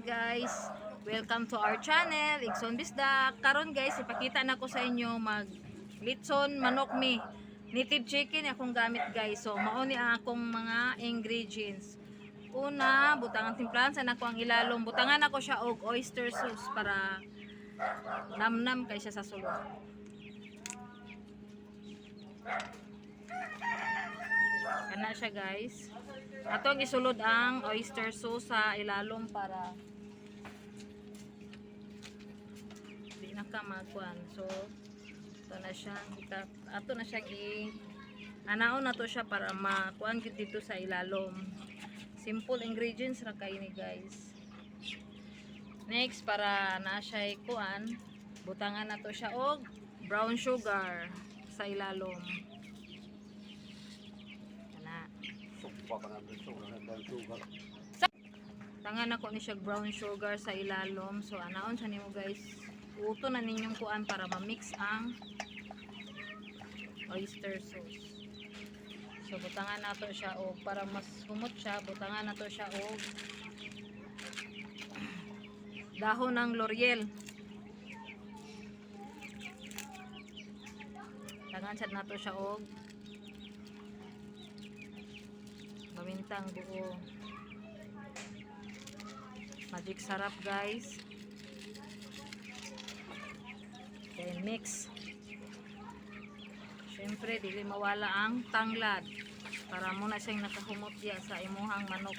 Guys. Welcome to our channel, Igsoon Bisdak. Karon guys, ipakita na ko sa inyo mag litson manok mi. Native chicken akong gamit, guys. So mao ni ang akong mga ingredients. Una, butangan timplahan sa nako ang ilalom. Butangan ako siya og oyster sauce para namnam kay siya sa sulod. Kana siya, guys. Atong isulod ang oyster sauce sa ilalom para di na ka magkuan. So ito na siya. Ato na siya gi anaon na to siya para makuan gid dito sa ilalom. Simple ingredients ra kay ni, guys. Next, para na siya kuan, butangan na to siya og brown sugar sa ilalom. Kana. Sugpa ka na gusto na brown sugar. Tangan ako ni siya brown sugar sa ilalom. So anaon sa nimo, guys. Uto na ninyong kuan para ma-mix ang oyster sauce. So butangan nato siya og para mas humot siya, butangan nato siya og dahon ng laurel. Tangan sad nato siya og pamintang buo. Magic sarap, guys. Then mix. Siyempre, dili mawala ang tanglad para muna siyang nakahumot diya sa imuhang manok.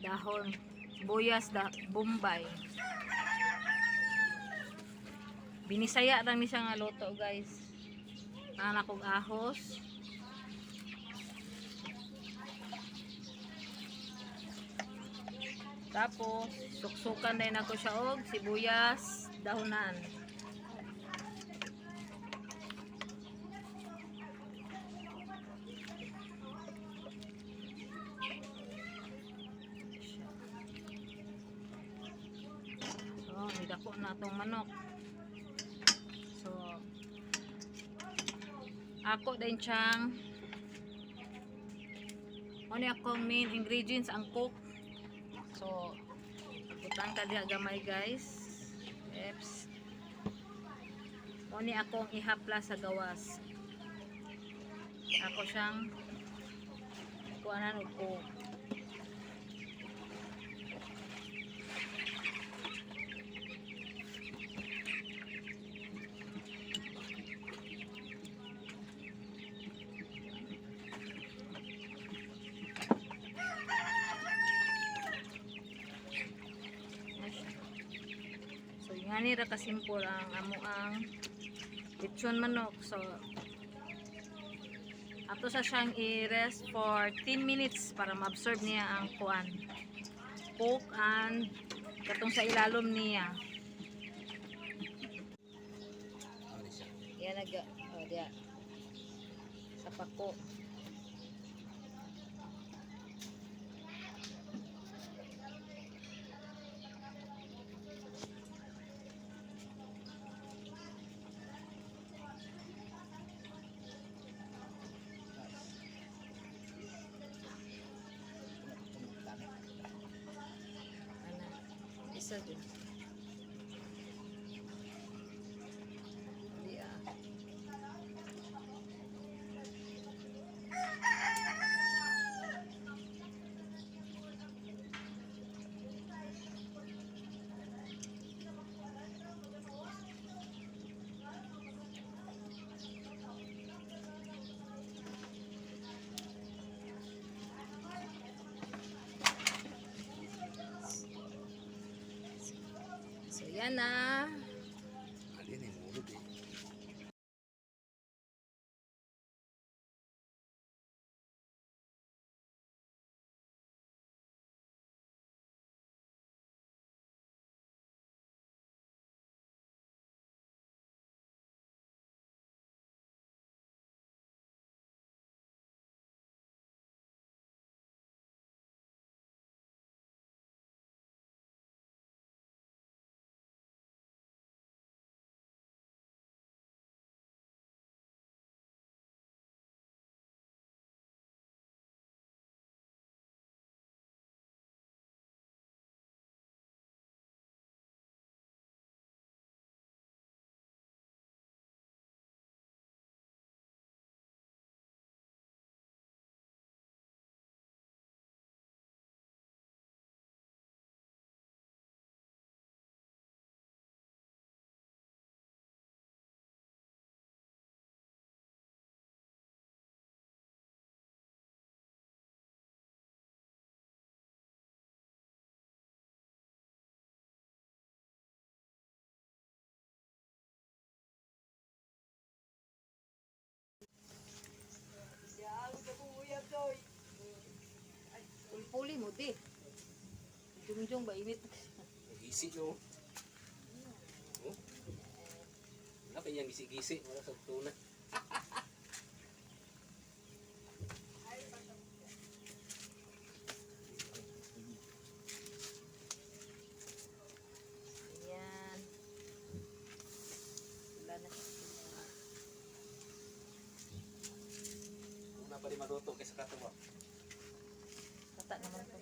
Dahon, buyas, da, bombay. Binisaya lang ni siya nga luto, guys. Anak kong ahos. Tapos, suksukan din ako siya og sibuyas, dahunan. So, nidako na atong manok. So, ako din siyang ano akong main ingredients, ang coke. So, butang ka diha gamay, guys. Eps. Mo ni akong ihapla sa gawas. Ako siyang kuanan og coke. Na siya. So, nga ni ra kasimple ang amo ang lechon manok. So, ato sa siyang i-rest for 10 minutes para ma-absorb niya ang kuan. Coke and katong sa ilalom niya. Ano siya? Yan nag oh diya. Sa pako. Ana. Isa din. Diya. So yan na. Alin eh, mulog eh. Puli mo di. Jungjung ba init? Gisi no. Oh. Wala kayang gisi-gisi, wala sa tuna. Ayan. Wala na siya. Una pa rin maluto kaysa katuwa. Kata naman to.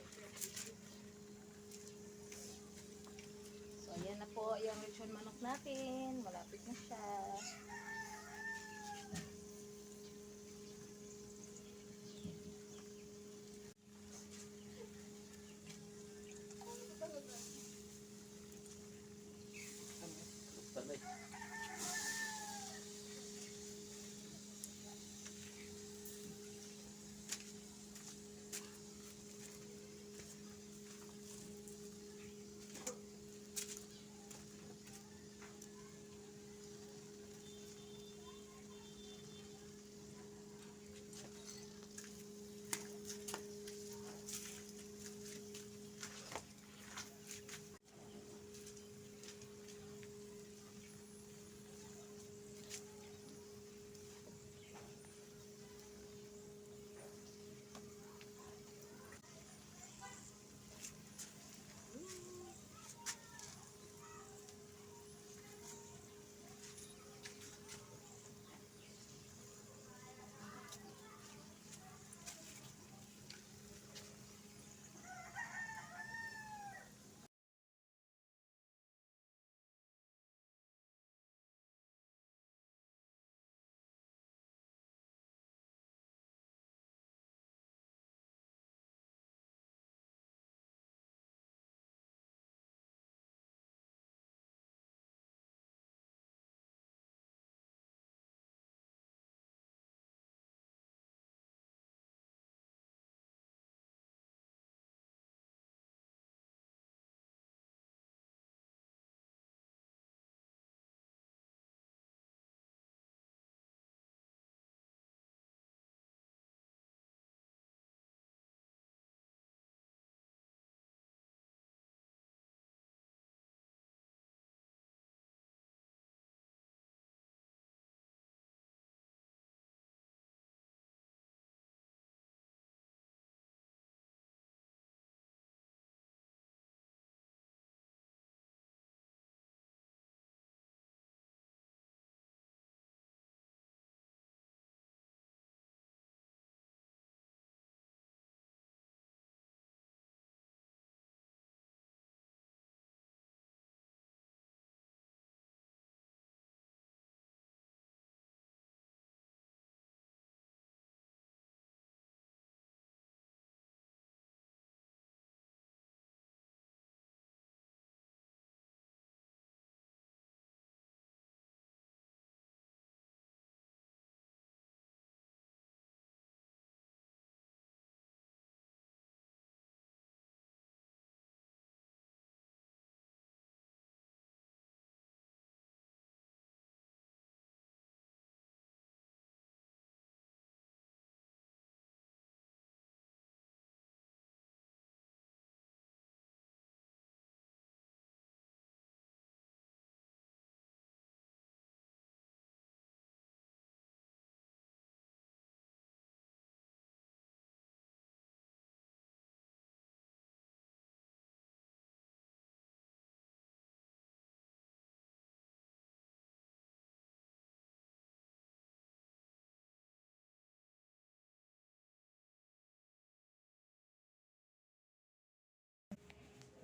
So, ayan na po yung lechon manok natin. Malapit na siya. Tanay.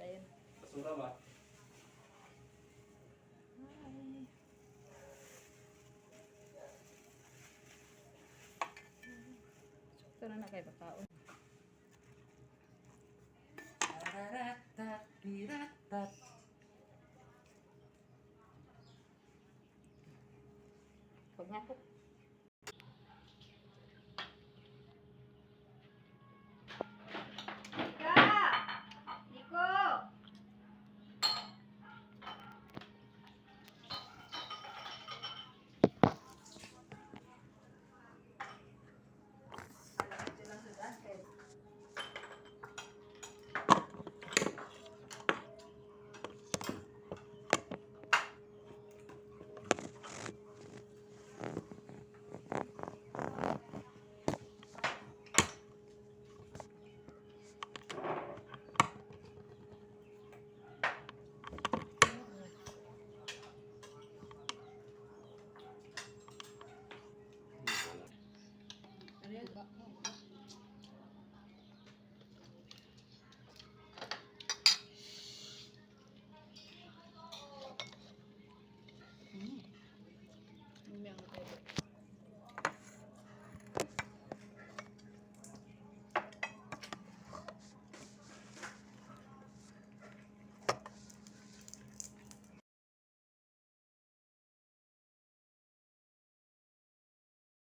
Ayun. Basura ba? Hi. Ito na na kay bakaon. Pag nga po.